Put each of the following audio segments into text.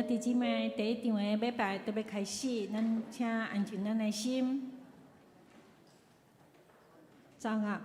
兄弟姊妹，第一場的禮拜就欲開始，咱請安靜咱的心，奏樂。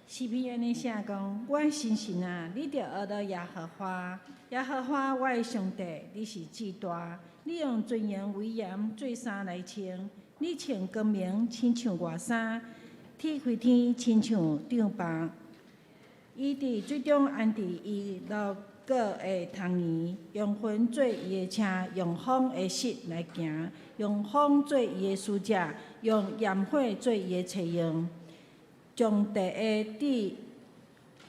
詩篇按呢寫講：我心神啊，你著學著耶和華，耶和華我的上帝，你是至大。你用尊榮威嚴做衫來穿，你穿光明親像外衫，鐵開天親像帳篷。伊佇水中安置伊顱骨的窗簾，用雲做伊的車，用風的翼來行，用風做伊的使者，用炎火做伊的車用。將地的底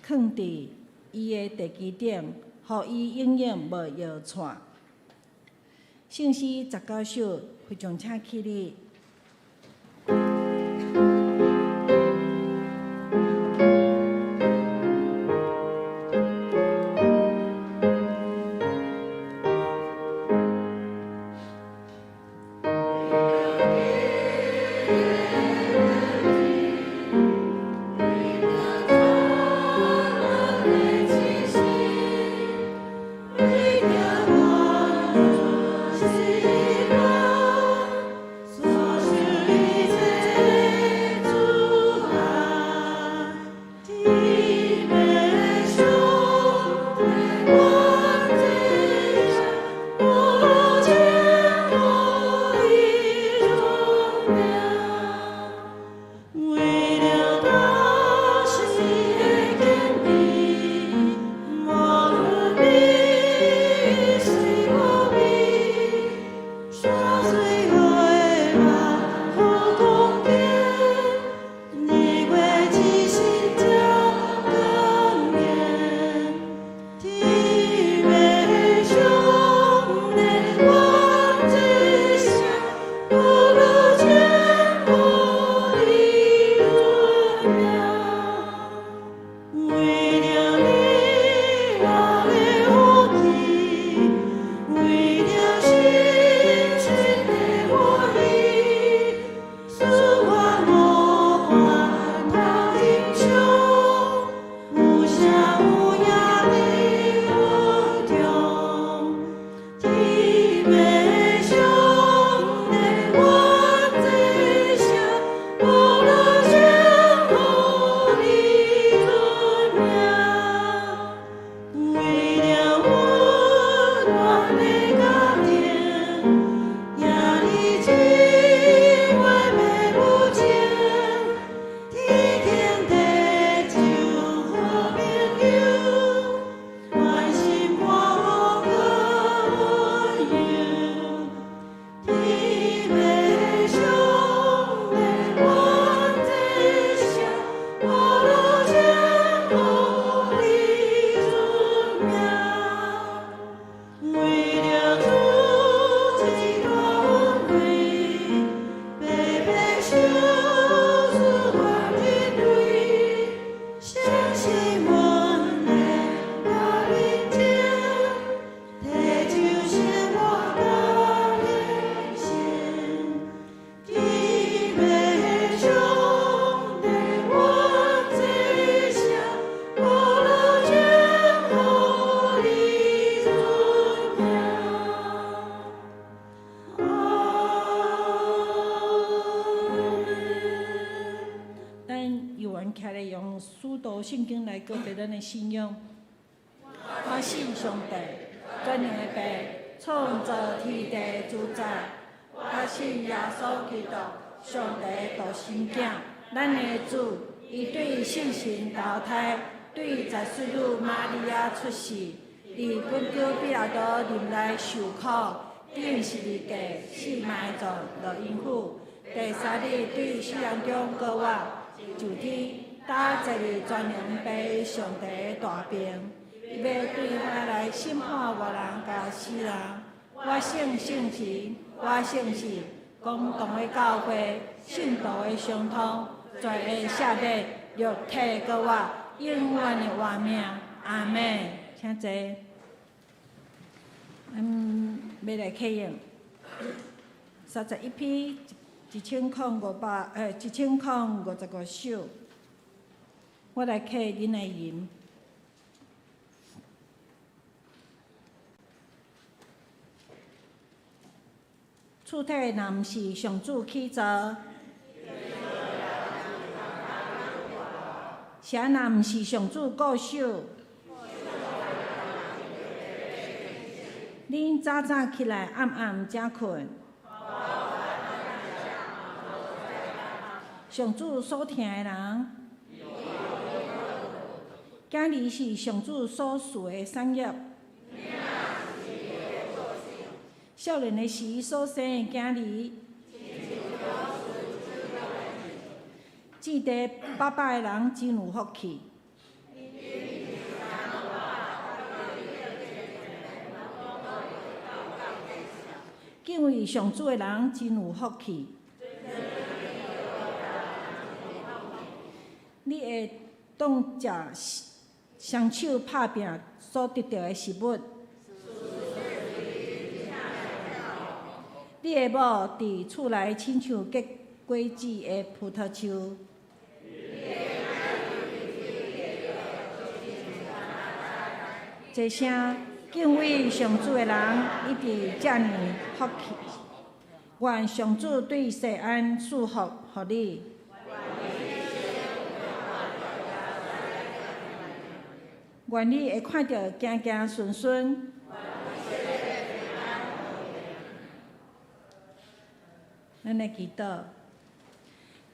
囥佇伊的地基頂，予伊永遠無搖掣。聖詩19首，會眾請起立。為著萬主之光。聖經來告白咱的信仰。我信上帝，全能的父，創造天地主宰。我信耶穌基督，上帝的獨生囝，咱的主。伊對聖神投胎，對十淑女瑪利亞出世，佇本丟彼拉多任內受苦，釘十字架，死埋葬，落陰府。第三日對死人中復活，上天，搭坐佇全能父上帝的大爿。伊欲對遐來審判活人佮死人。我信聖神，我相信公同的教會，聖徒的相通，罪的赦免，肉體復活，永遠的活命。阿們。請坐。欲來啟應。31篇1005，1055首。我來啟，恁來吟。厝體若毋是上主起造，城若毋是上主固守，恁早早起來，暗暗才睏。上主所疼的人，囝兒是上主所賜的產業。少年的時所生的囝兒，置地爸爸的人真有福氣。敬畏上主的人真有福氣。你會當食雙手拍拚所得著的食物。你的某佇厝內親像結果子的葡萄樹。這聲敬畏上主的人，一直遮爾福氣。願上主對錫安賜福予你。願你會看著行行順順。咱來祈禱，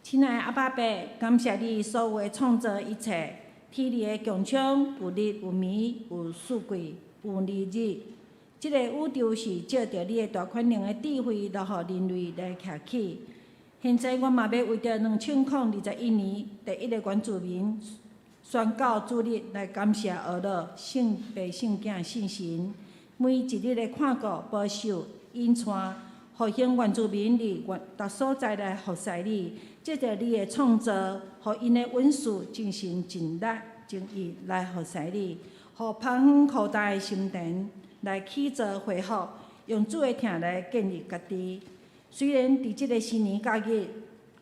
親愛的阿爸父，感謝你所有的創造一切，天地的穹蒼有日有暝有四季有年日，這個宇宙是照著你的大權能的智慧，落予人類來徛起。現在阮嘛欲為著2021年第一个原住民宣告主日來感謝阿樂聖父聖囝聖神，每一日的看顧保守引帶。復興原住民佇逐所在來服侍你，藉著你的創造，予𪜶的恩賜盡心盡力盡意來服侍你，予芳遠苦焦的心田來起造恢復，用主的疼來建立家己。雖然佇這个新年假日，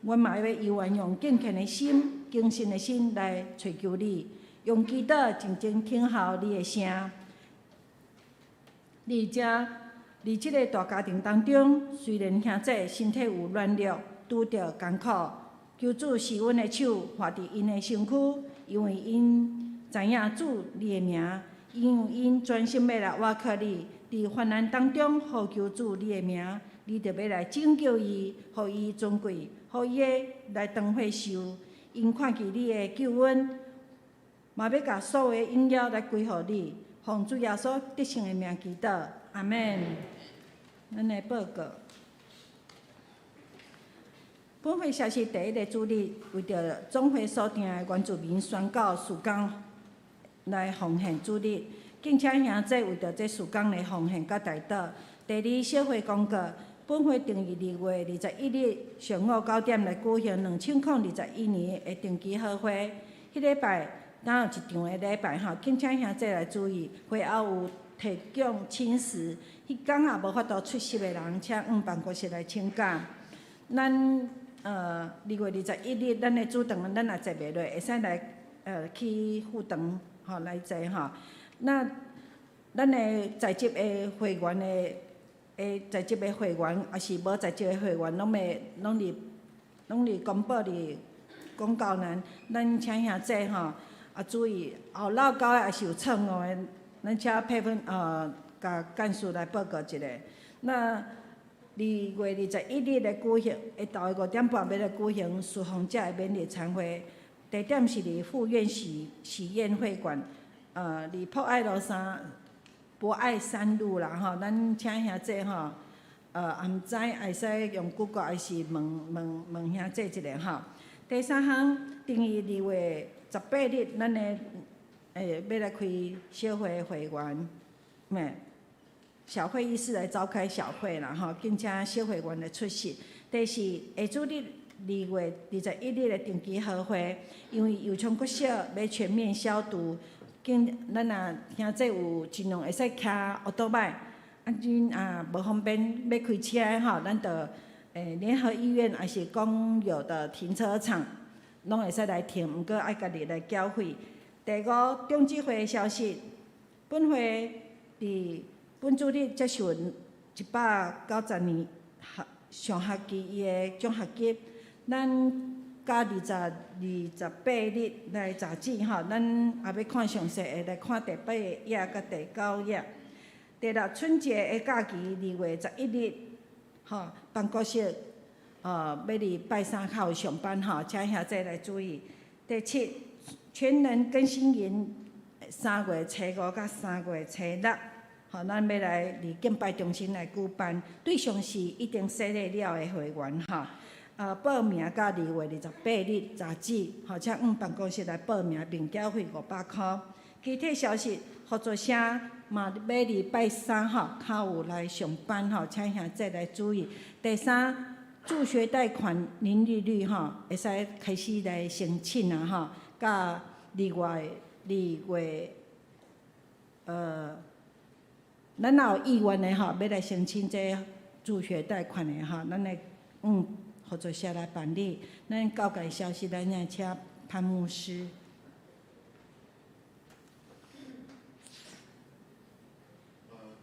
阮嘛欲猶原用敬虔的心、謹慎的心來揣求你，用祈禱靜靜聽候你的聲。而且，佇這个大家庭當中，雖然兄弟身體有軟弱，拄著艱苦，求主施恩的手劃佇𪜶的身軀，因為𪜶知影主你的名，因為𪜶專心欲來倚靠你，佇患難當中呼求主你的名，你就欲來拯救伊，予伊尊貴，予伊的來當歲壽。𪜶看見你的救恩，嘛欲共所有的榮耀來歸予你，奉主耶穌得勝的名祈禱，阿們。咱來報告，本會消息第一个主日，為著總會所定的原住民宣教事工來奉獻主日，敬請兄弟為著這事工來奉獻佮代禱。第二，小會公告，本會定於2月21日上午9點來舉行2021年的定期好會。彼禮拜敢有一場的禮拜吼，敬請兄弟來注意，會後有提供飲食，彼工也無法度出席的人，請往辦公室來請假。咱2月21日，咱的主堂咱也坐袂落，會使來去副堂吼來坐吼。那咱的在職的會員的在職的會員，抑是無在職的會員，攏會攏佇攏佇公布佇廣告欄。咱請兄弟吼，啊，注意後落交的也是有錯誤的，咱請佩芬共幹事來報告一下。那2月21日的舉行，下晝的5點半欲來舉行事奉者的勉勵餐會，地點是佇富苑喜喜宴會館，佇博愛路三博愛三路啦吼。咱請兄弟吼，也毋知會使用 Google 還是問問問兄弟一下吼。第三項，定於2月18日，咱的欲來開小會會員，咩？小會議室來召開小會啦吼，敬請小會員來出席。第四，下主日2月21日的定期合會，因為右昌國小欲全面消毒，敬咱若兄弟有盡量會使騎烏多擺，啊，恁啊無方便欲開車的吼，咱就聯合醫院還是公有的停車場，攏會使來停，毋過愛家己來繳費。第五，中指會的消息，本會佇本主日接受190年學上學期伊的獎學金，咱佮28日來截止吼，咱也欲看詳細，會來看第八頁佮第九頁。第六，春節的假期2月11日，吼，辦公室欲佇拜三較有上班吼，請兄弟來注意。第七，全人更新營3月初五佮3月初六。吼，咱欲來佇敬拜中心來舉辦，對象是已經洗禮了的會員吼。報名到2月28日截止，吼，請往辦公室來報名，並繳費500箍。其他消息，合作社嘛欲佇拜三吼，較有來上班吼，請兄弟來注意。第三，助學貸款零利率吼，會使開始來申請啊吼，到2月。咱若有意願的吼，欲來申請這助學貸款的吼，咱來往合作社來辦理。咱告解消息，咱來請潘牧師。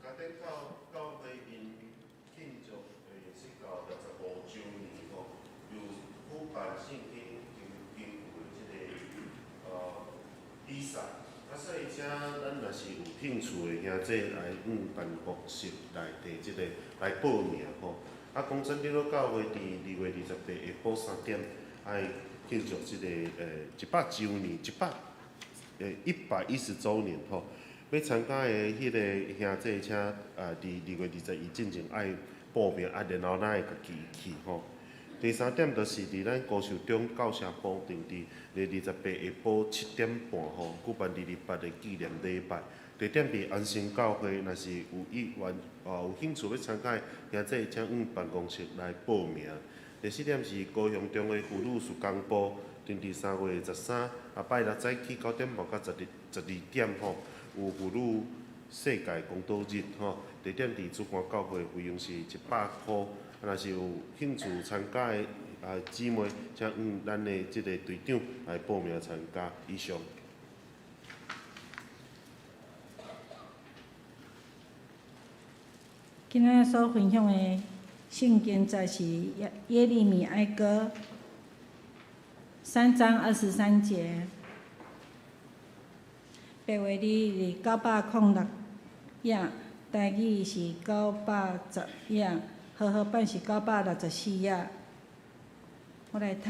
嘉典教會𪜶慶祝釋教65週年吼，由舉辦聖經經句的這個比賽。啊，所以請咱若是有興趣的兄弟來往辦公室內底這個來報名吼。啊，講真，你老教會佇2月28下晡3點，愛慶祝這個100週年，110週年吼。欲參加的彼個兄弟，請佇2月21進前愛報名，啊，然後咱會家己去吼。第三點就是佇咱高樹中教社部定佇2月28下晡7點半吼，舉辦228的紀念禮拜。地點佇安心教會，若是有意願有興趣欲參加的兄弟，請往辦公室來報名。第四點是高雄中的婦女事工部，定佇3月13啊拜六早起9點半到12點吼，有婦女世界公道日吼，地點佇主管教會，費用是100箍。若是有興趣參加的姊妹，請往咱的這個隊長來報名參加。以上。今仔所分享的聖經節是耶利米哀歌3章23節，白話字是906頁，台語是910頁，和合本是964頁。我來讀：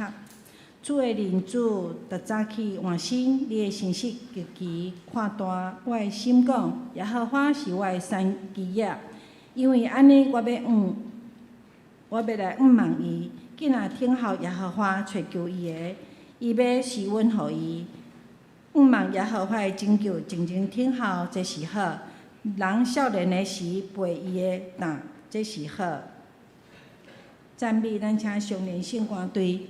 主的靈主，特早起換新，你的信實極其闊大。我的心講，耶和華是我的山基業，因為按呢，我欲來仰望伊。囝仔等候耶和華揣求伊的，伊欲施恩予伊。仰望耶和華的拯救，靜靜等候，這是好。人少年的時背伊的擔，這是好。讚美，咱請少年聖歌隊。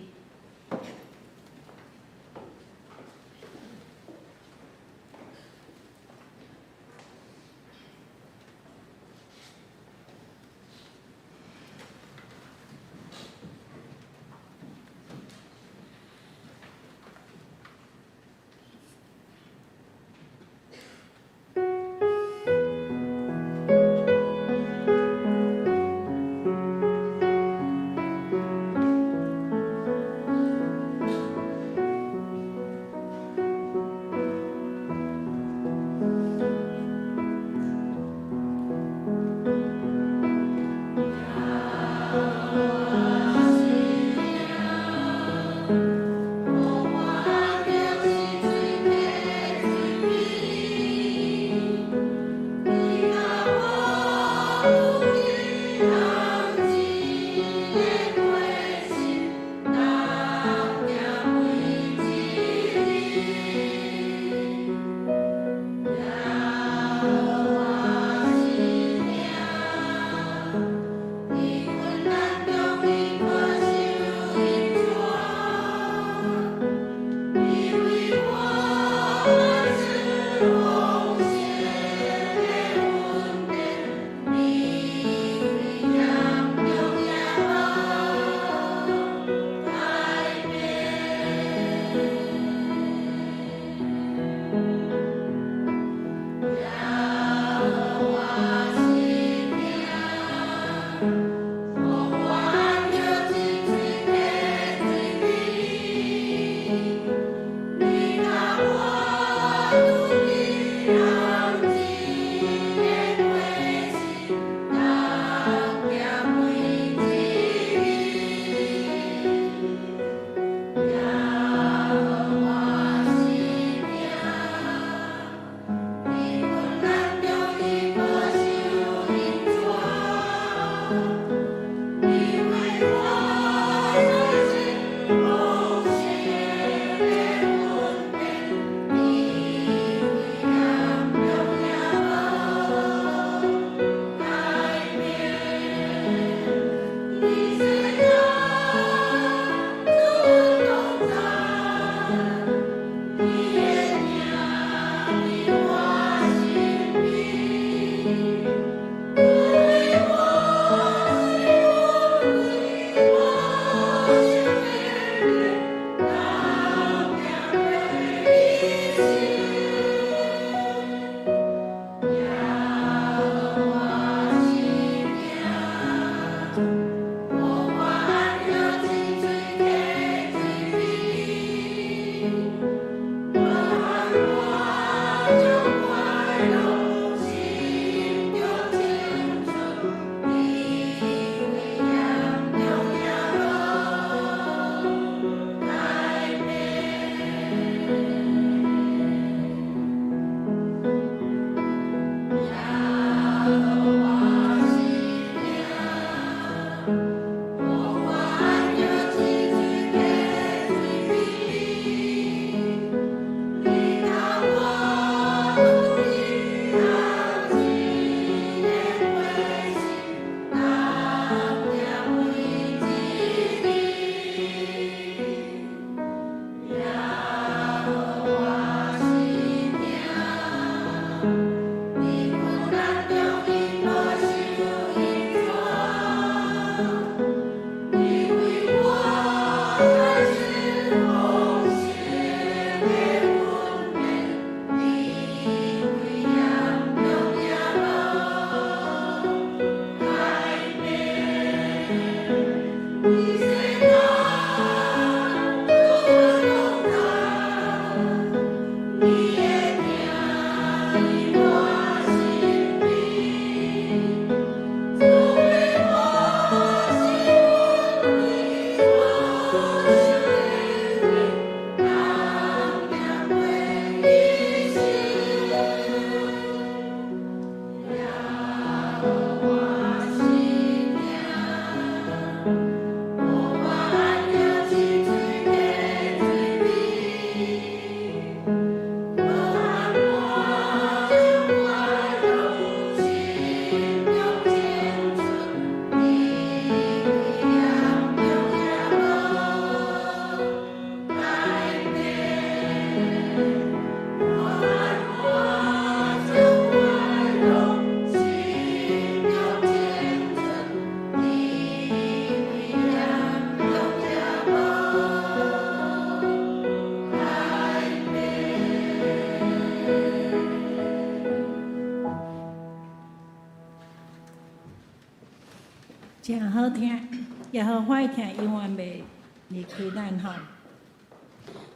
真好聽，耶和華的疼永遠袂離開咱吼。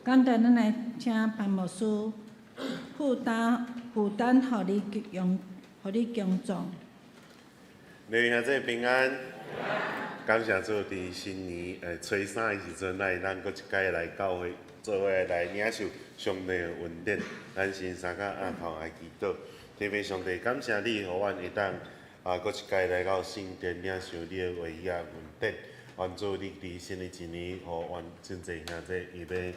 簡單，咱來請潘牧師負擔負擔，予你強，予你強壯。你兄弟平安，感謝主佇新年初三的時陣，咱閣一擺來教會做伙來領受上帝的恩典。咱先三甲額頭來祈禱，天父上帝，感謝你，予阮會當閣一擺來到聖殿領受你的話語仔恩典。願主你佇新的一年，予阮真濟兄弟伊欲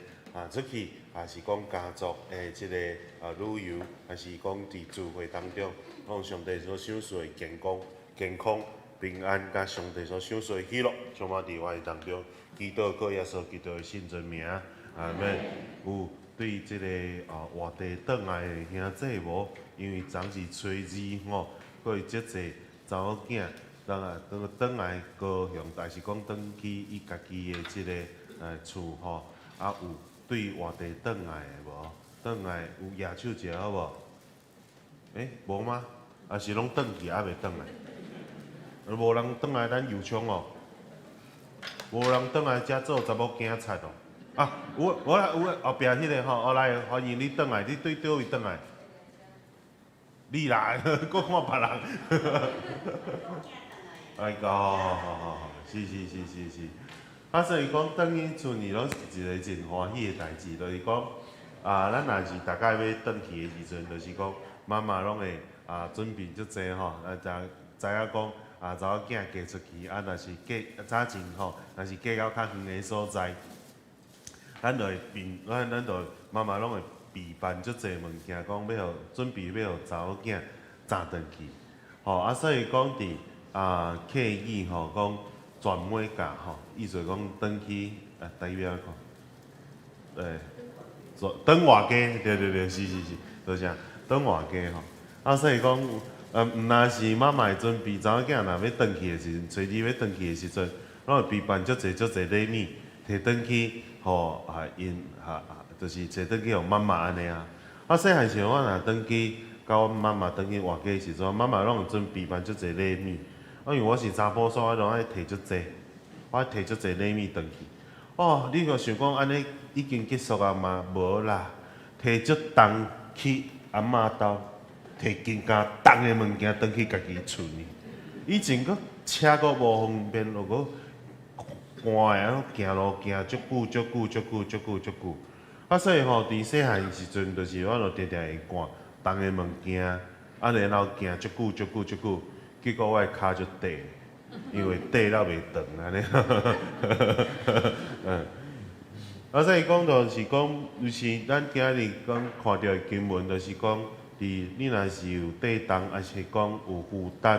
出去，抑是講家族的這个旅遊，抑是講佇聚會當中，攏上帝所賞賜的健康、健康、平安，佮上帝所賞賜的喜樂，充滿佇阮的當中。祈禱靠耶穌基督的聖尊名，阿們。有對這个外地轉來的兄弟無？因為昨是初二吼，閣會足濟查某囝，轉轉來高雄，抑是講轉去伊家己的這个厝吼，有對外地轉來的無？轉來有舉手一下好無？無嗎？抑是攏轉去猶未轉來？無人轉來，咱右槍哦。無人轉來遮做查某囝賊哦。有有啦有後壁彼个吼，來歡迎你轉來，你對佗位轉來？你啦，閣看別人。哎個，好好好好，是是是是是。所以講，轉去厝呢，攏是一個真歡喜的代誌，就是講，咱若是逐擺欲轉去的時陣，就是講，媽媽攏會準備足濟吼，知知影講，查某囝嫁出去，若是嫁早前吼，若是嫁到較遠的所在，咱就會變，咱就媽媽攏會備辦足濟物件，講欲予準備欲予查某囝載轉去，吼所以講佇客語吼講轉尾嫁吼，意思講轉去台語按怎講？轉外家，對對對，是是是，就是這轉外家吼。所以講，毋但是媽媽會準備查某囝若欲轉去的時陣，初二欲轉去的時陣，攏會備辦足濟足濟禮物，提轉去，予𪜶就是提轉去予媽媽按呢啊。細漢時我若轉去，佮阮媽媽轉去外家的時陣，媽媽攏會準備辦足濟禮物。因為我是查埔，所以我攏愛提足濟，我愛提足濟禮物轉去。哦，你若想講按呢已經結束啊嗎？無啦，提足重去阿嬤兜，提更加重的物件轉去家己厝呢。以前閣車閣無方便，又閣寒的，行路行足久足久足久足久足久。所以吼，佇細漢時陣，就是我就定定會掛重的物件，啊，然後行足久足久足久，結果我的跤就短，因為短了袂長按呢。嗯，啊，所以講就是講，就是咱今日講看著的經文，就是講，佇你若是有體重，抑是講有負擔，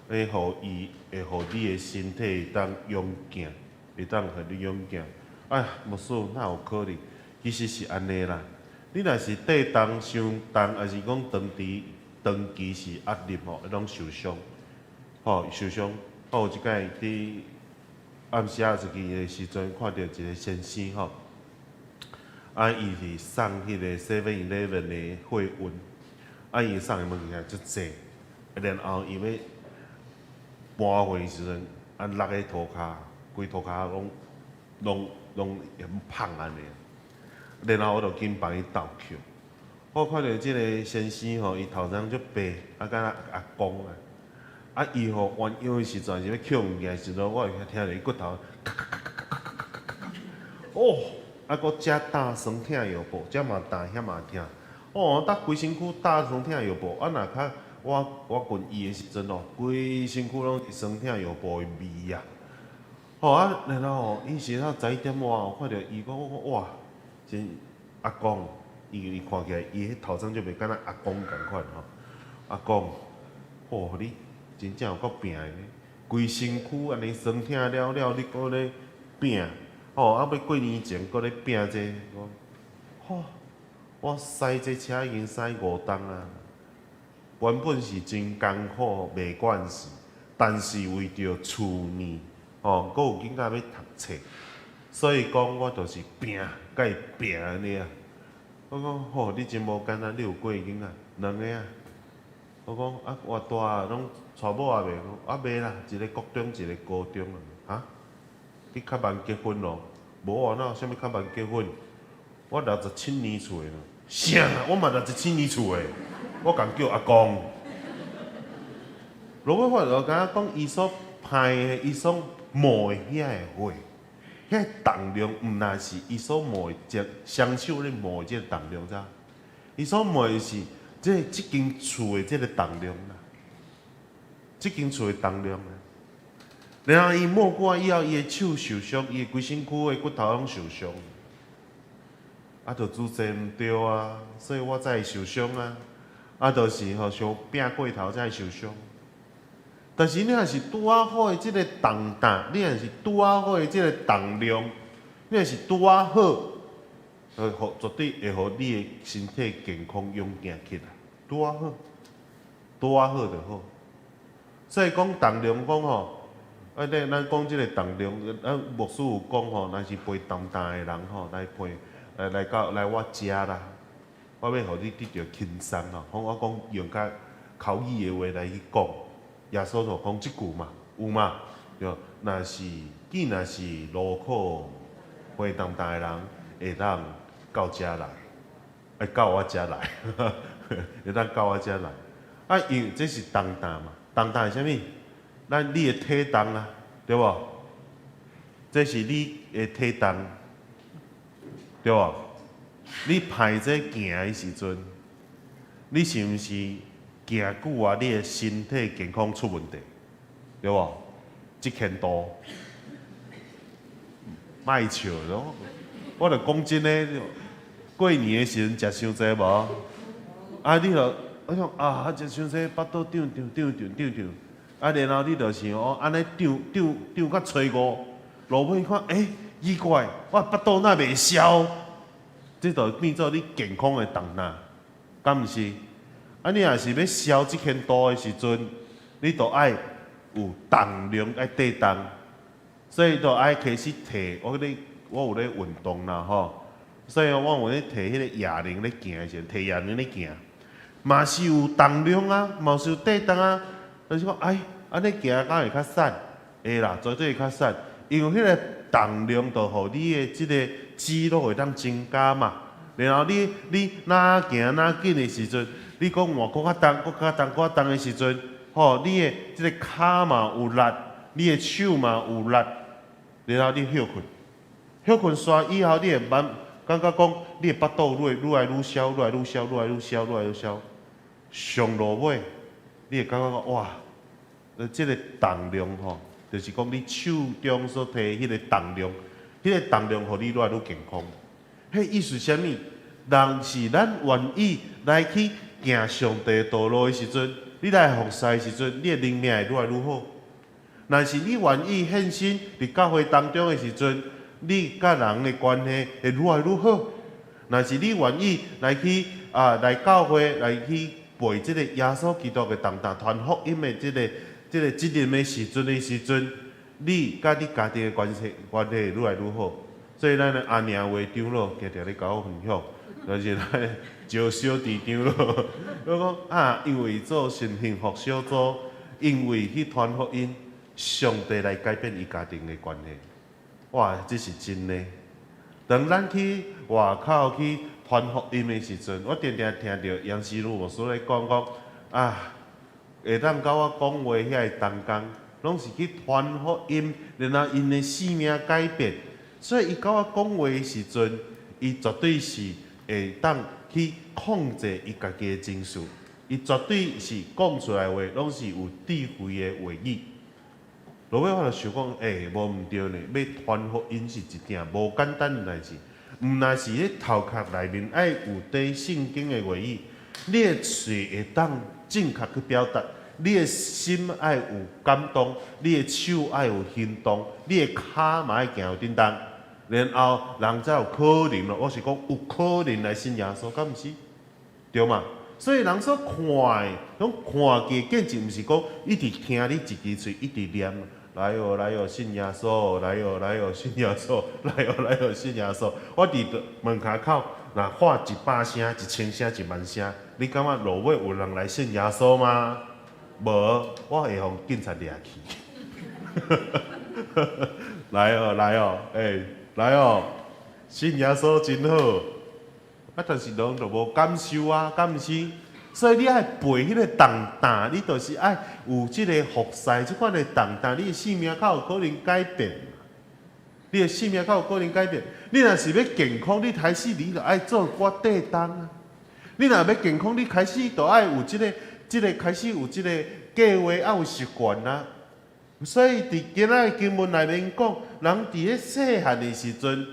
會予伊會予你的身體會當勇健，會當予你勇健。哎，牧師哪有可能？其實是按呢啦。你若是體重傷重，抑是講長期長期是壓力吼，會攏受傷，吼受傷。我有一擺佇暗時仔一個時陣，看著一個先生吼，啊，伊是送彼個 Seven Eleven 的貨運，啊，伊送的物件足濟，然後伊欲搬貨的時陣，啊，落咧塗跤，規塗跤攏攏攏很胖按呢。然後我就緊幫伊鬥抾。我看著這個先生吼，伊頭鬃足白，啊，敢若阿公啊。啊，伊吼彎腰的時陣，是欲抾物件的時陣，我會聽著伊骨頭咔咔咔咔咔咔咔咔咔。哦，啊，閣遮焦酸疼藥布，遮嘛焦，遐嘛疼。哦，搭規身軀焦酸疼藥布，啊，若較我我近伊的時陣哦，規身軀攏是酸疼藥布的味啊。吼啊，然後吼，伊時到11點外，我看著伊講，我講哇，真阿公，伊伊看起來伊彼頭鬃就袂敢若阿公仝款吼。阿公，哦，你真正有夠拼的呢，規身軀按呢酸疼了了，你閣咧拼，吼啊欲過年前閣咧拼這個，吼，我駛這車已經駛五冬啊，原本是真艱苦袂慣勢，但是為著厝呢，吼，閣有囡仔欲讀冊，所以講我就是拼，共伊拼按呢啊。我講吼，你真無簡單，你有幾個囡仔？兩個啊。我講啊，偌大啊，攏娶某啊未？啊未啦，一個國中，一個高中啊。哈？你較慢結婚咯？無啊，哪有啥物較慢結婚？我67年出的。啥？我嘛六十七年出的。我共叫阿公。落尾我就感覺講，伊所派的，伊所冒的遐個火，遐個重量，毋但是伊所冒的，這雙手咧冒的這個重量，知？伊所冒的是這這間厝的這個重量啦，這間厝的重量啊。然後伊冒過以後，伊的手受傷，伊的規身軀的骨頭攏受傷。啊，就姿勢毋對啊，所以我才會受傷啊。啊，就是吼，傷拼過頭才會受傷。但是你若是拄仔好的這個重擔，你若是拄仔好的這個重量，你若是拄仔好，會絕對會予你的身體健康勇健起來。拄仔好，拄仔好就好。所以講重量講吼，啊，咱咱講這個重量，咱牧師有講吼，若是背重擔的人吼，來背，來來到來我遮啦，我欲予你得著輕鬆吼。講我講用較口語的話來去講。耶穌就講這句嘛，有嘛？對，若是既若是勞苦背重擔的人，會當到遮來，會到我遮來，會當到我遮來。啊，因為這是重擔嘛，重擔是啥物？咱你的體重啊，對無？這是你的體重，對無？你排這行的時陣，你是毋是行久啊，你的身體健康出問題，對無？這千度，莫笑咯！我著講真的，過年的時陣食傷濟無？啊，你著我講啊，食傷濟，腹肚脹脹脹脹脹脹，啊，然後你就是哦，按呢脹脹脹到初五，落尾看，欸，奇怪，我腹肚哪袂消？這就變做你健康的重擔，敢毋是？啊，你若是欲消這千度的時陣，你就愛有重量愛體重，所以就愛開始提。我咧，我有咧運動啦吼，所以我有咧提彼個啞鈴咧行的時陣，提啞鈴咧行，嘛是有重量啊，嘛是有體重啊。就是講，哎，按呢行敢會較瘦？會啦，絕對會較瘦，因為彼個重量就予你的這個肌肉會當增加嘛。然後你你若行若緊的時陣，你講換閣較重、閣較重、閣較重的時陣，吼，你的這個跤嘛有力，你的手嘛有力，然後你歇睏，歇睏煞以後，你會慢感覺講，你的腹肚愈愈來愈消，愈來愈消，愈來愈消，愈來愈消。上落尾，你會感覺講哇，這个重量吼，就是講你手中所提彼个重量，彼个重量予你愈來愈健康。彼意思啥物？人是咱願意來去行上帝道路的時陣，你來服侍的時陣，你的靈命會愈來愈好。若是你願意獻身佇教會當中的時陣，你佮人的關係會愈來愈好。若是你願意來去啊來教會來去背這个耶穌基督的重擔，傳福音的這个責任的時陣，你佮你家庭的關係會愈來愈好。所以咱的阿娘話長老定定咧共我分享，就是咱招小弟長老，伊講啊，因為做神幸福小組，因為去傳福音，上帝來改變伊家庭的關係。哇，這是真的。當咱去外口去傳福音的時陣，我定定聽著楊思如牧師咧講講啊，會當佮我講話遐个同工，攏是去傳福音，然後𪜶的生命改變。所以伊佮我講話的時陣，伊絕對是會當去控制伊家己的情緒，伊絕對是講出來話攏是有智慧的話語。落尾我就想講，欸，無毋對呢，欲傳福音是一件無簡單的代誌，毋但是咧頭殼內面愛有缀聖經的話語，你的喙會當正確去表達，你的心愛有感動，你的手愛有行動，你的跤嘛愛行有振動，然後人才有可能咯。我是講有可能來信耶穌，敢毋是？對嘛？所以人所看的，攏看見見證，毋是講一直聽你一支喙一直念。來哦來哦，信耶穌，來哦來哦，信耶穌，來哦來哦，信耶穌。我佇門跤口，若喊100聲、1000聲、1萬聲，你感覺落尾有人來信耶穌嗎？無，我會予警察掠去。來哦來哦，欸，來哦，信耶穌真好。啊，但是人就無感受啊，敢毋是？所以你愛背彼个重擔，你就是愛有這个服侍這款的重擔，你的生命較有可能改變。你的生命較有可能改變。你若是欲健康，你開始你就愛做寡短動啊。你若欲健康，你開始就愛有這个、這个開始有這个計劃，愛有習慣啊。所以佇今仔的經文內面講，人佇咧細漢的時陣，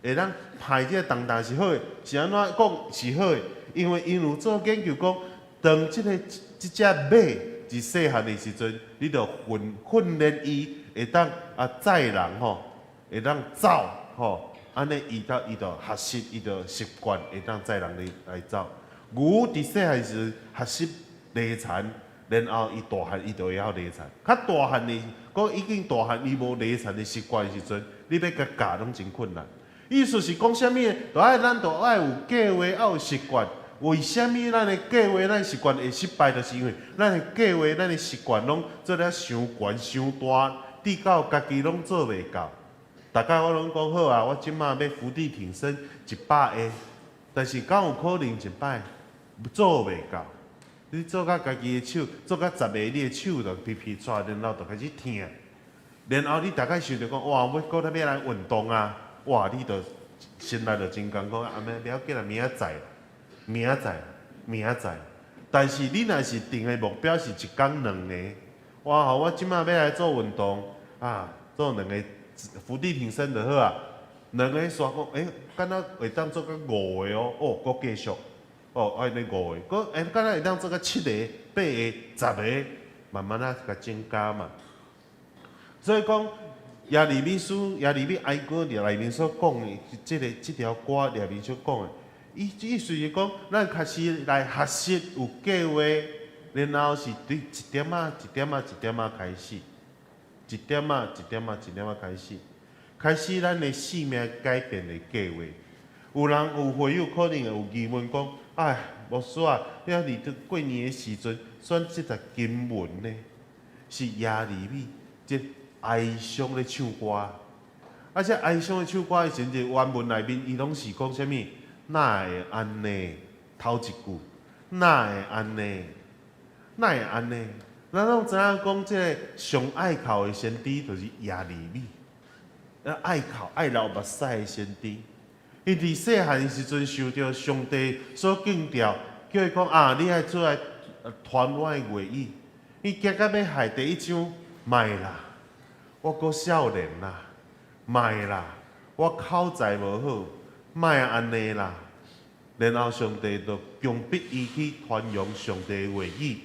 會當排這个重擔是好的，是按怎講是好的？因為𪜶有做研究講，當這个這隻馬佇細漢的時陣，你著訓練伊會當啊載人吼，會當走吼，按呢伊就伊就學習，伊就習慣會當載人來來走。牛佇細漢時學習犁田，然後伊大漢伊就會曉犁田。較大漢的，講已經大漢伊無犁田的習慣的時陣，你欲共教攏真困難。意思是講啥物？著愛咱著愛有計劃，愛有習慣。為啥物咱的計劃、咱習慣會失敗？就是因為咱的計劃、咱的習慣攏做了傷懸、傷大，直到家己攏做袂到。逐擺我攏講好啊，我這馬欲伏地挺身100下，但是敢有可能一擺做袂到？你做甲家己的手，做甲10個，你的手就皮皮掣，然後就開始疼。然後你大概想著講，哇，我閣欲來運動啊！哇，你就心內就真艱苦，啊，袂要緊啦，明仔載，明仔載，明仔載。但是你若是定的目標是一工兩个，哇，我這馬欲來做運動啊，做兩個伏地挺身就好啊。兩个煞講，欸，敢若會當做到五個哦，哦，閣繼續，哦，按呢五个，閣欸，敢若會當做到七个、八个、10个，慢慢仔共增加嘛。所以講，耶利米書、耶利米哀歌內面所講的，這个這條歌內面所講的，伊意思是講，咱開始來學習有計劃，然後是對一點仔、一點仔、一點仔開始，一點仔、一點仔、一點仔開始，開始咱的生命改變的計劃。有人有會友可能會有疑問講：哎，牧師啊，你啊佇過年的時陣選這節經文呢，是耶利米這哀傷咧唱歌，啊，這哀傷咧唱歌的時陣，原文內面伊攏是講啥物？哪會按呢？頭一句，哪會按呢？哪會按呢？咱攏知影講，這个上愛哭的先知就是耶利米，啊，愛哭愛流目屎的先知。伊佇細漢的時陣受著上帝所警告，叫伊講啊，你愛出來傳我的話語。伊驚甲欲害第一章，莫啦，我閣少年啦，莫啦，我口才無好，莫按呢啦。然後上帝就強迫伊去傳揚上帝的話語。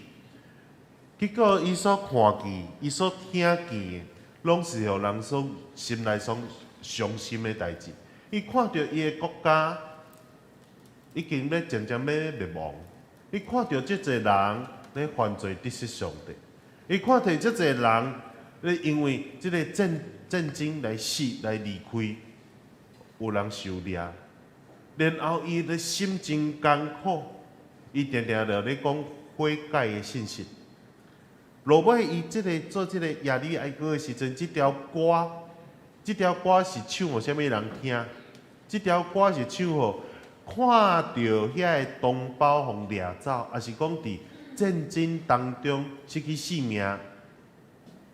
結果伊所看見、伊所聽見的，攏是予人所心內所傷心的代誌。伊看著伊的國家已經欲漸漸欲滅亡，伊看著這濟人咧犯罪得失上帝，伊看著這濟人咧因為這个戰爭來死來離開，有人受掠，然後伊的心真艱苦，伊定定著咧講悔改的信息。落尾伊這个做這个耶利米哀歌的時陣，這條歌是唱予啥物人聽？這條歌是唱予看著遐个同胞予掠走，抑是講佇戰爭當中失去性命，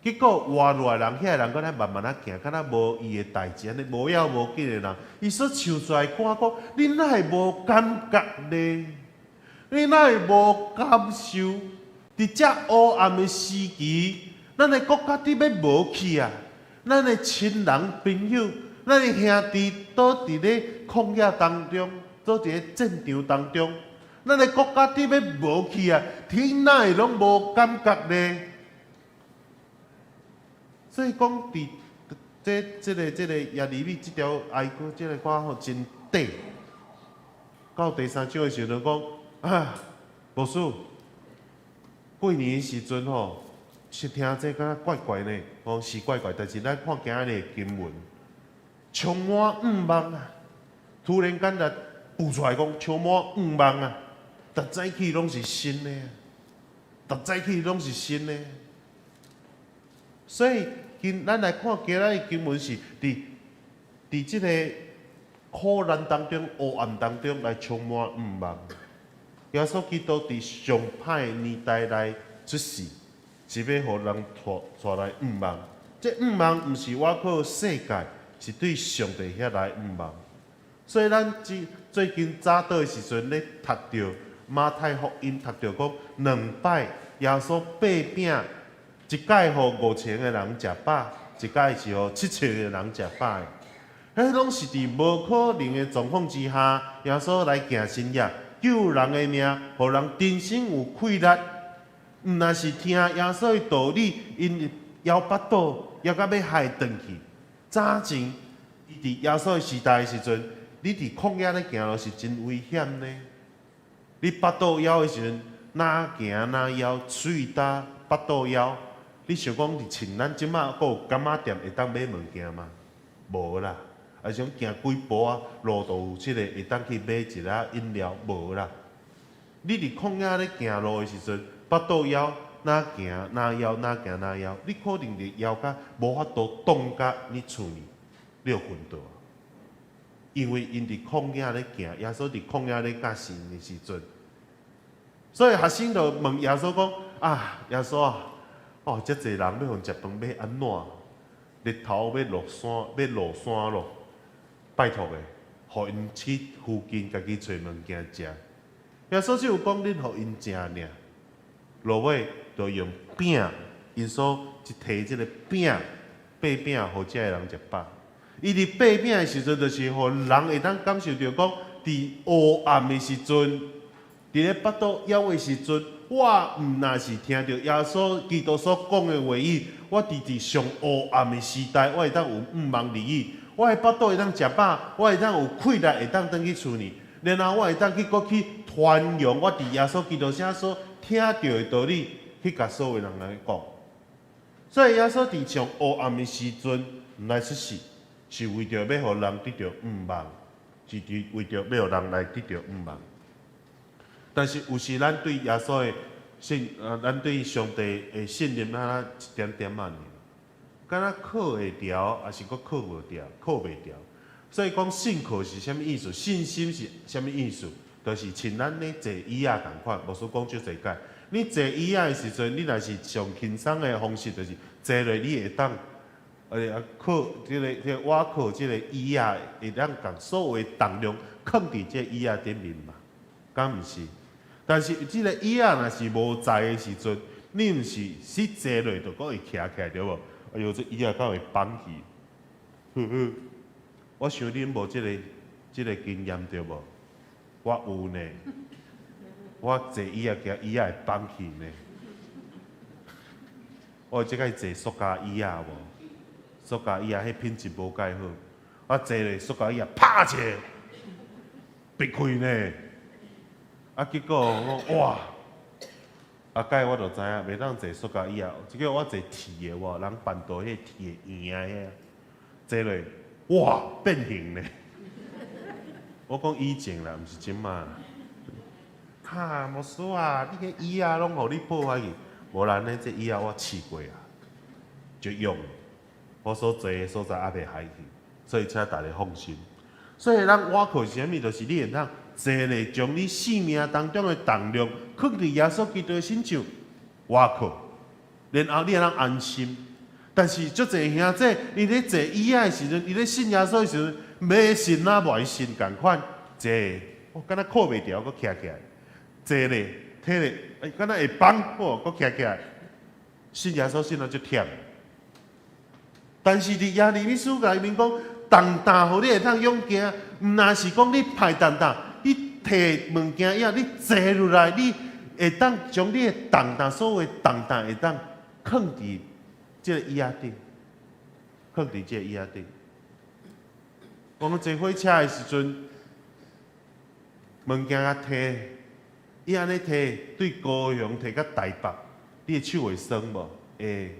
結果活落來人，遐個人閣咧慢慢仔行，敢若無伊的代誌，按呢無要無緊的人，伊所唱出來歌講：恁哪會無感覺呢？恁哪會無感受？佇遮黑暗的時期，咱的國家佇欲無去啊！咱的親人朋友，咱的兄弟倒佇咧曠野當中，倒佇咧戰場當中，咱的國家佇欲無去啊！恁哪會攏無感覺呢？所以講，佇這個耶利米這條哀歌，這個歌吼真短。到第三章的時陣講啊，牧師，過年的時陣吼，是聽這敢若怪怪呢，吼是怪怪，但是咱看今仔日的經文，充滿向望啊！突然間就浮出來講，充滿向望啊！逐早起攏是新的，逐早起攏是新的。所以，今咱來看今仔日的經文是佇這个苦難當中、黑暗當中來充滿向望。耶穌基督佇上歹的年代來出世，是欲予人帶來向望。這向望毋是倚靠世界，是對上帝遐來向望。所以咱最近早禱的時陣咧讀著馬太福音，讀著講兩擺耶穌擘餅，一擺予5000個人食飽，一擺是予7000個人食飽的。彼攏是佇無可能的狀況之下，耶穌來行神跡，救人的命，予人重新有氣力。毋但是聽耶穌的道理，𪜶枵腹肚，枵甲欲害轉去。早前伊佇耶穌的時代的時陣，你佇曠野咧行路是真危險呢。你腹肚枵的時陣，若行若枵，喙焦，腹肚枵。你想講佇像咱這馬閣有柑仔店會當買物件嗎？無啦。啊，是講行幾步仔，路途有這個會當去買一下飲料，無啦。你佇曠野咧行路的時陣，腹肚枵，若行若枵，若行若枵，你可能會枵甲無法度擋甲你厝裡，你就昏倒。因為𪜶佇曠野咧行，耶穌佇曠野咧教訓的時陣，所以學生就問耶穌講：啊，耶穌啊，哦，遮濟人欲予𪜶食飯欲按怎？日頭欲落山，欲落山咯，拜託的，予𪜶去附近家己揣物件食。耶穌只有講，恁予𪜶食爾，落尾就用餅，𪜶所一提這个餅，擘餅予遮个人食飽。伊佇擘餅的時陣，就是予人會當感受著講，佇黑暗的時陣，佇咧腹肚枵的時陣，我毋若是聽著耶穌基督所講的話語，我佇上黑暗的時代，我會當有向望日語，我的腹肚會當食飽，我會當有氣力，會當轉去厝裡，然後我會當去閣去傳揚我佇耶穌基督啥所聽著的道理，去共所有人來講。所以耶穌佇上黑暗的時陣來出世，是為著欲予人得著向望，是佇為著欲予人來得著向望。但是有時咱對耶穌的信，咱對上帝的信任，敢若一點點仔爾，敢若靠會牢，抑是閣靠無牢，靠袂牢。所以講信靠是啥物意思？信心是啥物意思？就是像咱咧坐椅仔仝款，牧師講足濟擺。你坐椅仔的時陣，你若是上輕鬆的方式，就是坐落你會當，靠這個倚靠這个椅仔，會當共所有的重量囥佇這个椅仔頂面嘛？敢毋是？但是這个椅仔若是無載的時陣，你毋是死坐落就閣會徛起來對無？哎喲，這椅仔敢會放去？呵呵，我想恁無這个經驗對無？我有呢，我坐椅仔驚椅仔會放去呢。我這擺坐塑膠椅仔無？塑膠椅仔彼品質無蓋好，我坐咧塑膠椅仔拍一下，爿開呢。啊，結果我講哇！啊，改我就知影，袂當坐塑膠椅仔，這個我坐鐵的無，人辦桌彼鐵的圓的遐，坐落哇變形呢！我講以前啦，毋是這馬。哈，牧師啊，你彼椅仔攏予你破壞去，無啦，呢這椅仔我試過啊，就用，我所坐的所在猶袂害去，所以請大家放心。所以咱倚靠是啥物？就是你會當坐咧，將你性命當中的重量，囥佇耶穌基督的身上，倚靠，然後你會當安心。但是足濟兄弟，伊咧坐椅仔的時陣，伊咧信耶穌的時陣，欲信啊袂信仝款，坐，我敢若靠袂牢，閣徛起來，坐咧，提咧，欸，敢若會放，哦，閣徛起來，信耶穌信到足忝。但是佇耶利米書內面講，重擔予你會當勇行，毋若是講你排重擔，你提物件以後，你坐落來，你會當將你的重擔，所有的重擔會當囥佇這個椅仔頂，囥佇這個椅仔頂。我們坐火車的時陣，物件仔提，伊按呢提，對高雄提到台北，你的手會酸無？會。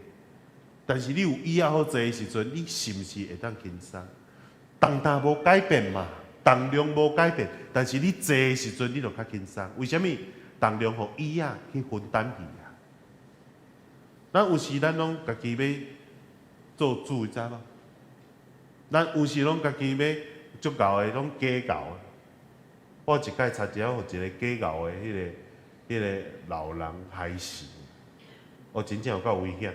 但是你有椅仔好坐的時陣，你是毋是會當輕鬆？重擔無改變嘛，重量無改變，但是你坐的時陣，你就較輕鬆。為啥物？重量予椅仔去分擔去啊。咱有時咱攏家己欲做主，知無？咱有時攏家己欲足𠢕的，攏假𠢕的。我一擺差一仔予一個假𠢕的彼個老人害死，哦，真正有夠危險。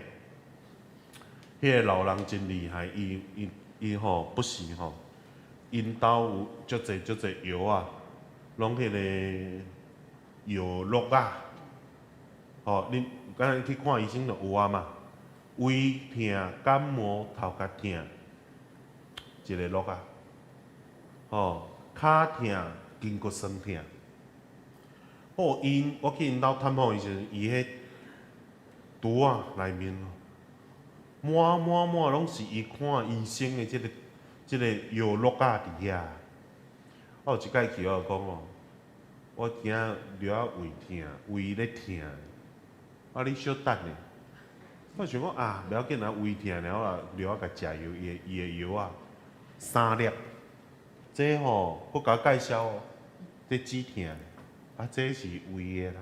彼個老人真厲害，伊伊伊吼不時吼，𪜶兜有足濟足濟藥啊，攏彼個藥落啊，吼，恁敢若去看醫生就有啊嘛，胃疼、感冒、頭殼疼，一個落啊，吼，跤疼、筋骨酸疼。哦，𪜶我去𪜶兜探訪的時陣，伊彼櫥仔內面滿滿滿攏是伊看醫生的這個藥落仔佇遐。我有一擺去，我就講哦，我今仔著仔胃疼，胃咧疼，啊你小等下，我想講啊，袂要緊啊，胃疼爾，我著仔共食藥，伊的藥仔三粒，這吼閣共我介紹哦，這止疼的，啊這是胃的啦，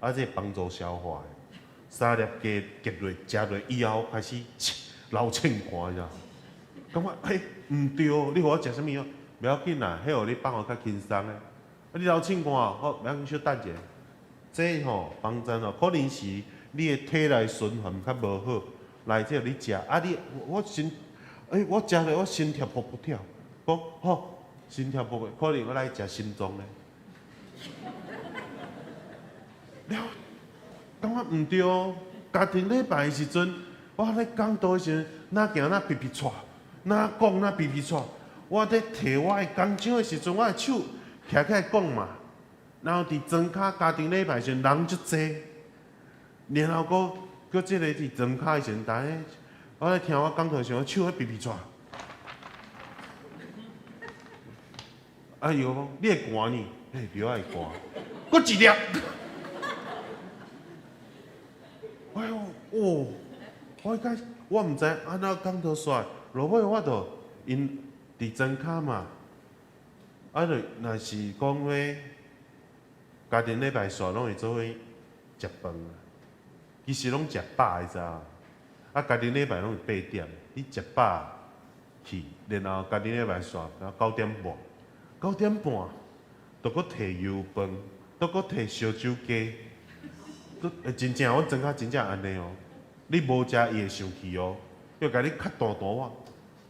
啊這幫助消化的。三粒加夾落食落以後，開始流清汗，你知無？感覺欸毋對，你予我食啥物哦？袂要緊啦，彼予你放予較輕鬆的。啊，你流清汗，好，袂要緊，小等者。這吼幫助哦，可能是你的體內循環較無好，來這你食啊你我心，欸我食落我心跳噗噗跳，講吼心跳噗噗，可能我來食心臟咧。了，感覺毋對哦。家庭禮拜的時陣，我咧講道的時陣，若行若皮皮掣，若講若皮皮掣。我咧提我的講章的時陣，我的手徛起來講嘛。然後佇莊跤家庭禮拜時陣，人足濟，然後閣閣這個佇莊跤的時陣，逐家我咧聽我講道時，我手咧皮皮掣。啊，伊講你會寒呢？嘿，對，會寒。閣一粒。哎喲，哦，我一開我毋知按怎講道煞，落尾我就𪜶佇莊跤嘛，啊，就若是講欲家庭禮拜煞攏會做伙食飯，其實攏食飽，你知無？啊，家庭禮拜攏是八點，你食飽去，然後家庭禮拜煞到九點半，九點半，就閣提油飯，閣閣提燒酒雞。欸，真正，阮莊跤真正按呢哦。你無食，伊會生氣哦，伊會共你較大大碗。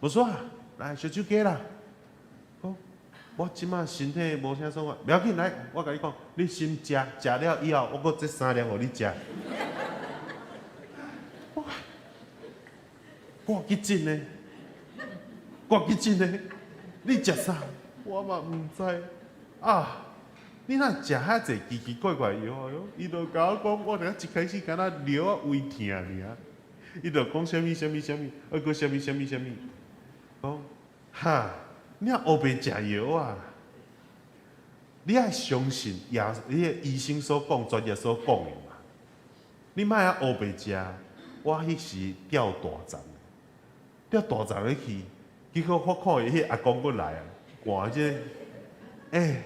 無煞，來燒酒雞啦。講，我這馬身體無啥爽快，袂要緊，來，我共你講，你先食，食了以後，我閣這三粒予你食。我掛急診呢，掛急診呢，你食啥？我嘛毋知啊。你若食遐濟奇奇怪怪藥，伊就共我講，我著一開始敢若尿仔胃疼爾。伊就講啥物啥物啥物，啊閣啥物啥物啥物，講哈，你若烏白食藥啊？你愛相信耶，你个醫生所講、專業所講的嘛。你莫啊烏白食。我彼時吊大腸，吊大腸咧去，結果我看伊彼個阿公閣來啊，看這個，欸，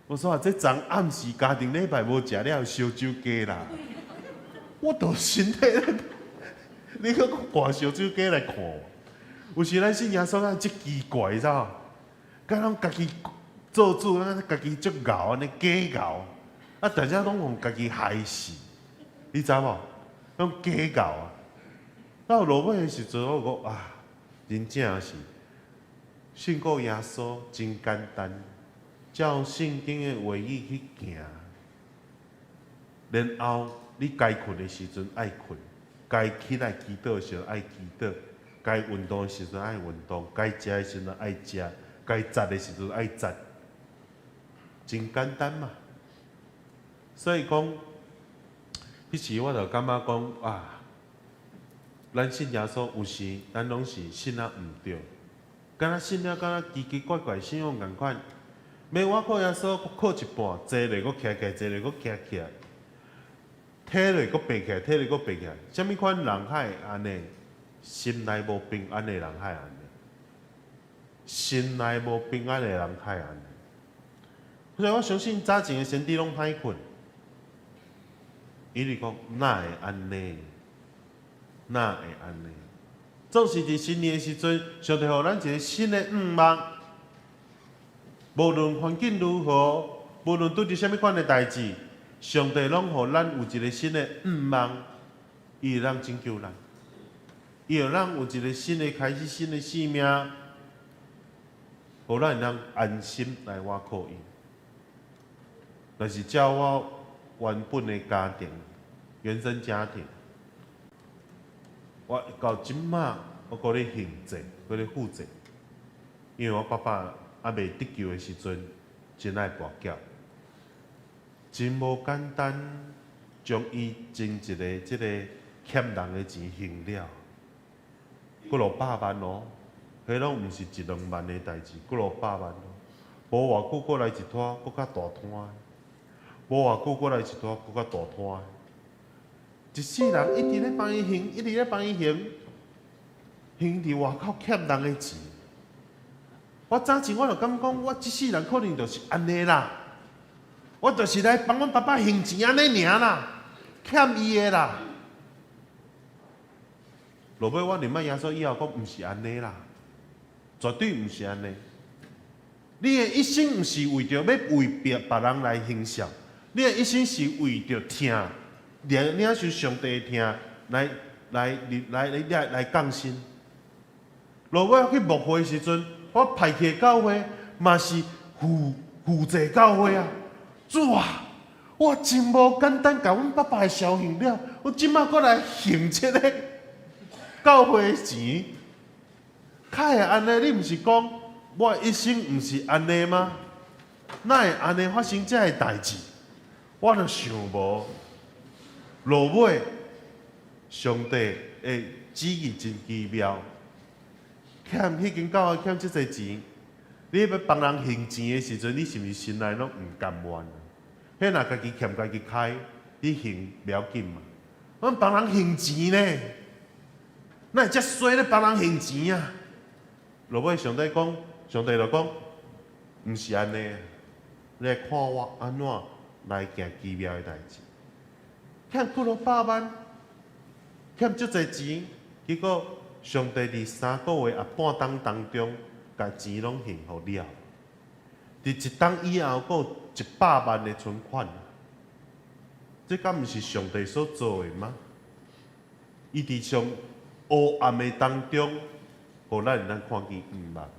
我說啊，這昨暗時家庭禮拜無食了燒酒雞啦，我都身體咧，你閣掛燒酒雞來看我，有時咱信耶穌啊，足奇怪，你知無？敢若家己做主，咱家己足𠢕按呢假𠢕，啊，大家攏予家己害死，你知無？攏假𠢕啊！到落尾的時陣，我講啊，真正是信過耶穌真簡單，照聖經的話語去行，然後你該睏的時陣愛睏，該起來祈禱的時陣愛祈禱，該運動的時陣愛運動，該食的時陣愛食，該節的時陣愛節，真簡單嘛。所以講，彼時我就感覺講啊，咱信耶穌有時咱攏是信啊毋對，敢若信了敢若奇奇怪怪，信仰仝款。欲倚靠耶穌，靠一半，坐落閣徛起來，坐落閣徛起來，體落閣爬起來，體落閣爬起來。啥物款人較會按呢？心內無平安的人較會按呢？心內無平安的人較會按呢？所以我相信早前的先知攏歹睏，伊就講哪會按呢？哪會按呢？總是佇新年的時陣，上帝予咱一個新的願望。無論環境如何，無論拄著啥物款的代誌，上帝攏予咱有一個新的願望，伊會當拯救咱，伊會咱有一個新的開始、新的生命，予咱會當安心來倚靠伊。但是照我原本的家庭、原生家庭，我到這馬我閣咧還債，閣咧負債，因為我爸爸猶未得救的時陣，真愛跋筊，真無簡單，將伊前一个這个欠人的錢還了，幾落百萬哦，彼攏毋是一兩萬的代誌，幾落百萬哦。無偌久閣來一攤，閣較大攤。無偌久閣來一攤，閣較大攤。一世人一直咧幫伊還，一直咧幫伊還，還佇外口欠人的錢。我早前我就感覺講，我這世人可能就是按呢啦，我就是來幫阮爸爸還錢按呢爾啦，欠伊的啦。落尾我認捌耶穌以後，講毋是按呢啦，絕對毋是按呢。你的一生毋是為著欲為別別人來行善，你的一生是為著疼，領領受上帝的疼來來來來來降生。落尾我去牧會的時陣，我派去的教會嘛是負負債教會啊！主啊，我真無簡單，共阮爸爸的潲還了，我這馬閣來還這个教會的錢，較會按呢？你毋是講我一生毋是按呢嗎？哪會按呢發生這个代誌？我就想無。落尾，上帝的旨意真奇妙。欠彼間教會欠這濟錢，你欲幫人還錢的時陣，你是毋是心內攏毋甘願？彼若家己欠家己開，你還袂要緊嘛？阮幫人還錢呢，哪會遮衰咧幫人還錢啊？落尾上帝講，上帝就講，毋是按呢，你來看我按怎來行奇妙的代誌。欠幾落百萬，欠足濟錢，結果上帝佇3個月啊半冬當中，共錢攏還予了。佇一冬以後，閣有100萬的存款，這敢毋是上帝所做的嗎？伊佇上黑暗的當中，予咱會當看見盼望。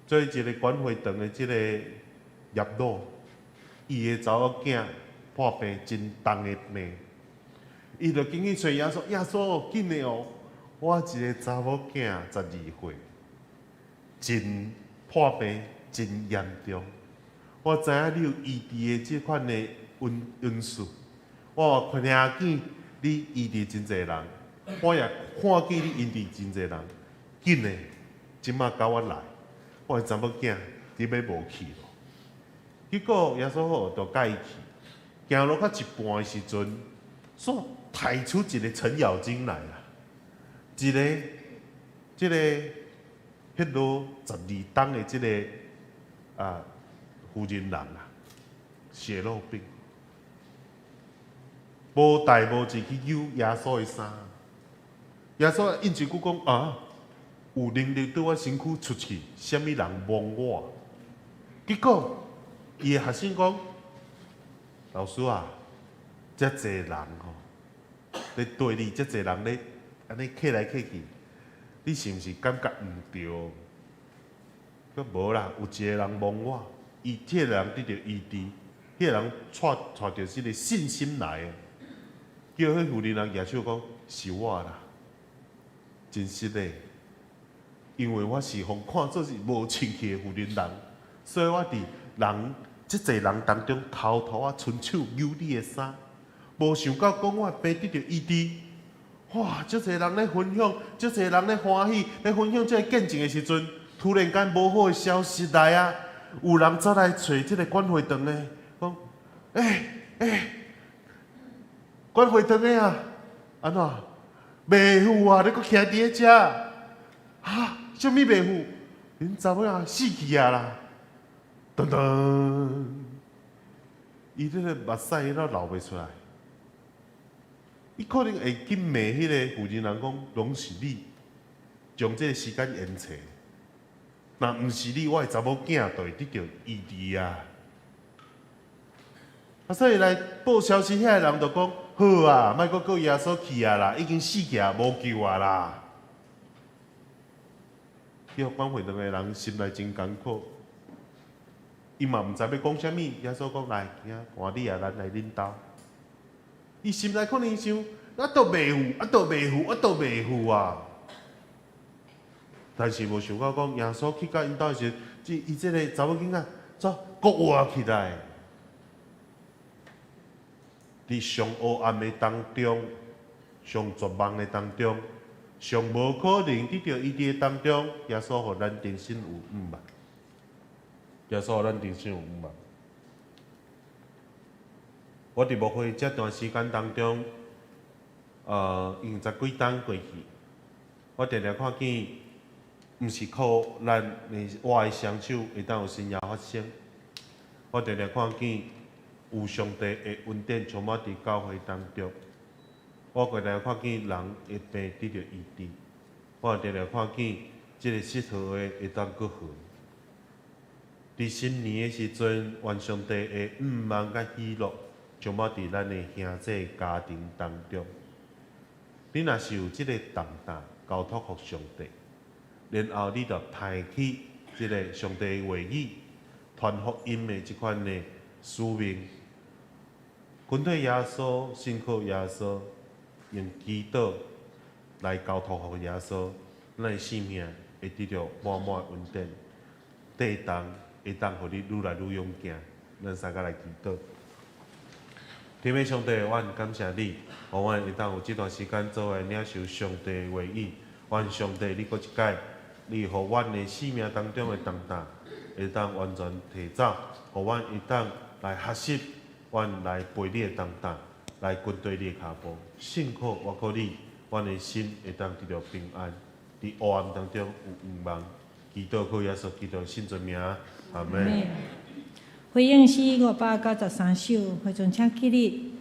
做一个管會堂的這個業老，伊的查某囝破病真重的病，伊就緊去揣耶穌，耶穌緊的哦，我一個查某囝12歲，真破病真嚴重，我知影你有醫治的這款的恩賜，我聽見你醫治真濟人，我也看見你醫治真濟人，緊的，這馬佮我來，我的查某囝佇欲無去咯。結果耶穌吼就佮伊去，行路到一半的時陣，煞抬出一個程咬金來啦，一個這個血落12冬的這個啊婦人人啊，血漏病，無代無誌去揪耶穌的衫，耶穌應一句講啊，有能力對我身軀出去，啥物人摸我？結果伊的學生講，老師啊，遮濟人吼，咧對你遮濟人咧按呢客來客去，你是毋是感覺毋對？閣無啦，有一個人摸我，伊這個人得著醫治，彼個人帶著這個信心來的，叫彼婦人人舉手講是我啦，真實的，因為我是予看做是無清氣的婦人人，所以我佇人這濟人當中偷偷仔伸手揪你的衫，無想到講我的病得著醫治。哇！足濟人咧分享，足濟人咧歡喜，咧分享這個見證的時陣，突然間無好的消息來啊！有人走來揣這個管會堂的，講：欸欸，管會堂的啊，按怎？袂赴啊！你閣徛佇咧遮？哈？啥物袂赴？恁查某仔死去啊啦！噔噔，伊這個目屎都流袂出來。伊可能會去罵彼個婦人人講，攏是你將這個時間延遲。若毋是你，我的查某囝就會得著醫治啊！啊，所以來報消息遐个人就講：好啊，莫閣叫耶穌去啊啦，已經死去啊，無救啊啦！叫管會堂的人心內真艱苦，伊嘛毋知欲講啥物。耶穌講來，囝，換你啊，咱來恁兜。伊心內可能想：啊，都袂赴，啊，都袂赴，啊，都袂赴啊！但是無想到講，耶穌去到𪜶兜的時陣，伊這個查某囡仔怎閣活起來？佇上黑暗的當中，上絕望的當中，上無可能得著醫治的當中，耶穌予咱重新有向望。耶穌予咱重新有向望。我佇牧會這段時間當中，已經十幾冬過去，我定定看見，毋是靠咱的我的雙手會當有神蹟發生。我定定看見有上帝的恩典充滿佇教會當中。我定定看見人的病得著醫治。我定定看見這個失和的會當閣和。佇新年的時陣，願上帝的向望佮喜樂充滿佇咱的兄弟家庭當中。你若是有這個重擔交託予上帝，然後你就提起這個上帝的話語、傳福音的這款的使命，跟隨耶穌、信靠耶穌，用祈禱來交託予耶穌，咱的生命會得著滿滿的恩典，地動會當予你愈來愈勇健。咱三個來祈禱。天父上帝，我很感謝你，予阮會當有這段時間做伙領受上帝的話語。願上帝，你閣一擺，你予阮的生命當中的重擔，會當完全提走，予阮會當來學習，阮來背你的重擔，來跟隨你的跤步。信靠倚靠你，阮的心會當得著平安，佇黑暗當中有向望。祈禱靠耶穌基督聖尊名，阿們。回應詩593首，會眾請起立。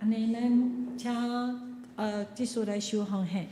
按呢，咱請執事來收奉獻。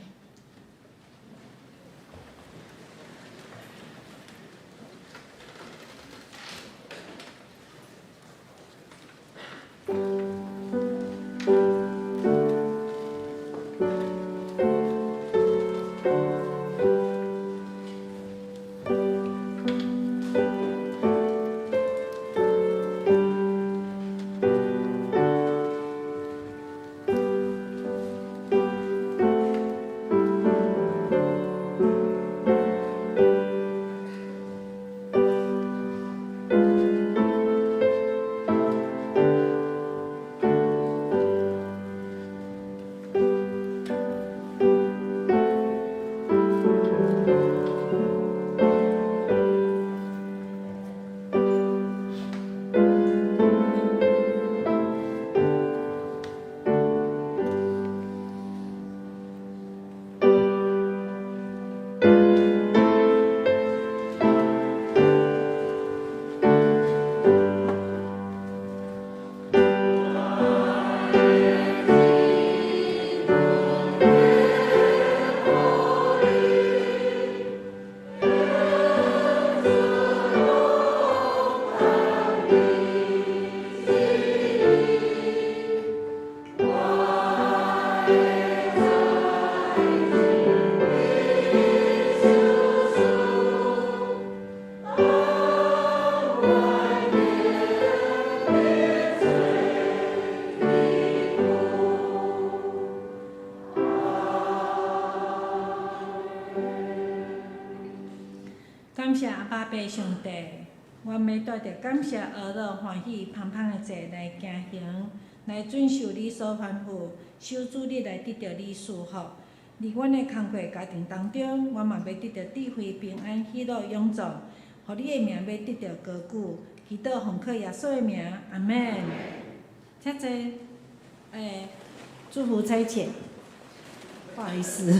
感謝阿爸父上帝，阮欲帶著感謝、呵樂、歡喜、芳芳的祭來行行，來遵守你所吩咐，守主日來得著你賜福。佇阮的工課家庭當中，阮嘛欲得著智慧、平安、喜樂、永住，予你的名欲得著高舉。祈禱奉靠耶穌的名，阿門。請坐，祝福差遣，不好意思。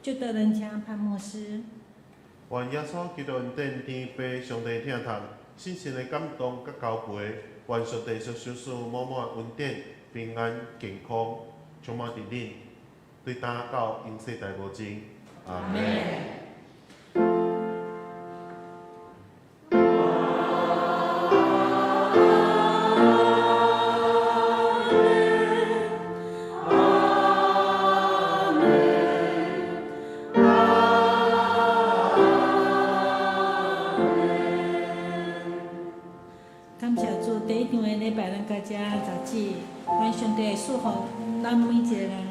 就得人請潘牧師。願耶穌基督恩典、天父上帝疼痛、聖神的感動佮交陪，願上帝所賞賜滿滿恩典、平安、健康，充滿佇恁，對今到永世代無盡。阿門。感謝主，第一場的禮拜，咱到遮截止。願上帝賜福咱每一個人。